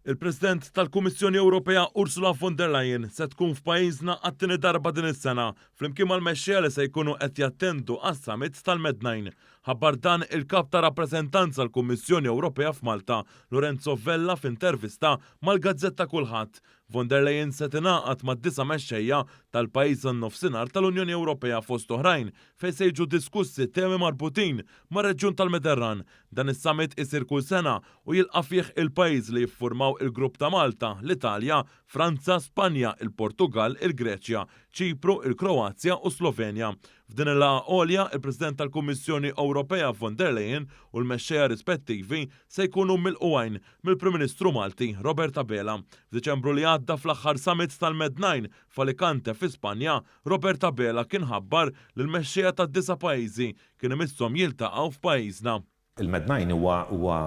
Il-President tal-Kummissjoni Ewropea Ursula von der Leyen se tkun f'pajjiżna għat-tieni darba din is-sena, flimkien mal-mexxejja li se jkunu qed jattendu għas-summit tal-Med-9. Ħabbar dan il-Kap ta' Rappreżentanza l-Kummissjoni Ewropea f'Malta, Lorenzo Vella f'intervista mal-gazzetta Kullħadd. Von der Leyen se tingħaqad mad-disa' mexxejja tal-pajjiż tan-Nofsinhar tal-Unjoni Ewropea fost oħrajn fejn se jiġu diskussi temi marbutin mar-reġjun tal-Mediterran. Dan is-summit isir kull sena u jilqa' fih il-pajjiżi li jiffurmaw il-Grupp ta' Malta, l-Italja, Franza, Spanja, il-Portugall, il-Greċja, Ċipru, il-Kroazja u s-Slovenja. F'din il-laqgħa għolja, il-President tal-Kummissjoni Ewropea von der Leyen u l-mexxejja rispettivi se jkunu milqugħin mill-Prim Ministru Malti Robert Abela. F'Diċembru li għadda fl-aħħar summit tal-Med-9 f'Alicante fi Spanja, Robert Abela kien ħabbar li l-mexxejja tad-disa' pajjiżi kien imisshom jiltaqgħu f'pajjiżna. Il-Med-9 huwa huwa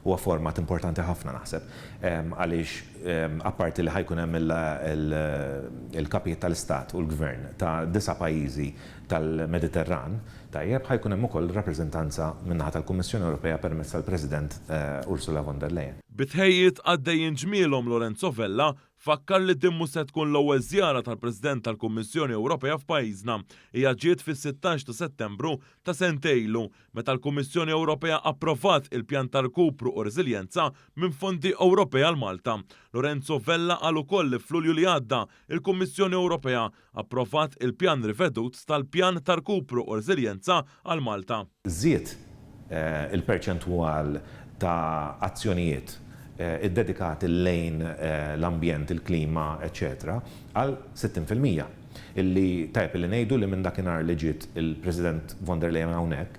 huwa format importanti ħafna naħseb għaliex apparti li ħa jkun hemm il-kapijiet tal-istat u l-gvern ta' disa' pajjiżi tal-Mediterran, tajjeb, ħa jkun hemm ukoll rappreżentanza min-naħa tal-Kummissjoni Ewropea permezz tal-President Ursula von der Leyen. Bi tħejjiet għaddejjin ġmielhom Lorenzo Vella fakkar li din mhux se tkun l-ewwel żjara tal-President tal-Kummissjoni Ewropea f'pajjiżna. Hija ġiet fis-16 ta' Settembru ta' sentejn ilu meta l-Kummissjoni Ewropea approvat il-Pjan ta' Rkupru u Reżiljenza minn fondi Ewropej għal Malta. Lorenzo Vella qal ukoll li f'Lulju li għadda, il-Kummissjoni Ewropea approvat il-pjan rivedut tal-Pjan ta' Rkupru u Reżiljenza għal Malta. Żied il-perċentwal ta' azzjonijiet iddedikati lejn l-ambjent, il-klima, eċċetera għal 60%. Illi tajjeb illi ngħidu li minn dakinhar li ġiet il-President von der Leyen hawnhekk,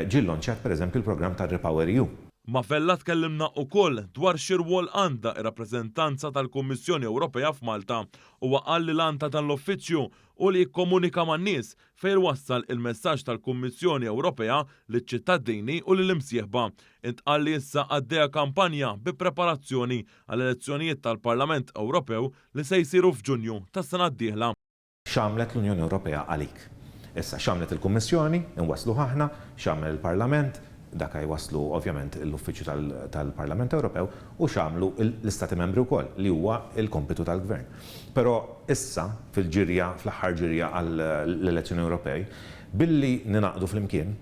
ġie llonċjat pereżempju l-programm tar-REPowerEU. Ma' Vella tkellimna ukoll dwar xi rwol għandha r-rappreżentanza tal-Kummissjoni Ewropea f'Malta. Huwa qal li l-għan ta' dan l-uffiċċju hu li jikkomunika man-nies fejn iwassal il-messaġġ tal-Kummissjoni Ewropea liċ-ċittadini u lill-imsieħba. Intqal li issa għaddejja kampanja bi preparazzjoni għall-elezzjonijiet tal-Parlament Ewropew li se jsiru f'Ġunju tas-sena d-dieħla. X'għamlet l-Unjoni Ewropea għalik? Issa, x'għamlet il-Kummissjoni, inwassluh aħna, x'għamel il-Parlament, dak jwasslu ovvjament l-Uffiċċju tal-Parlament Ewropew, u x'għamlu l-Istati Membri wkoll, li huwa l-kompitu tal-Gvern. Però issa, fil-ġirja, fl-aħħar ġirja għall-elezzjoni Ewropej, billi ningħaqdu flimkien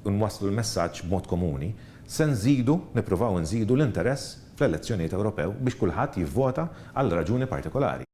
u nwasslu l-messaġġ b'mod komuni, se nżidu, nippruvaw inżidu l-interess fl-elezzjonijiet Ewropew biex kulħadd jivvota għal raġuni partikolari.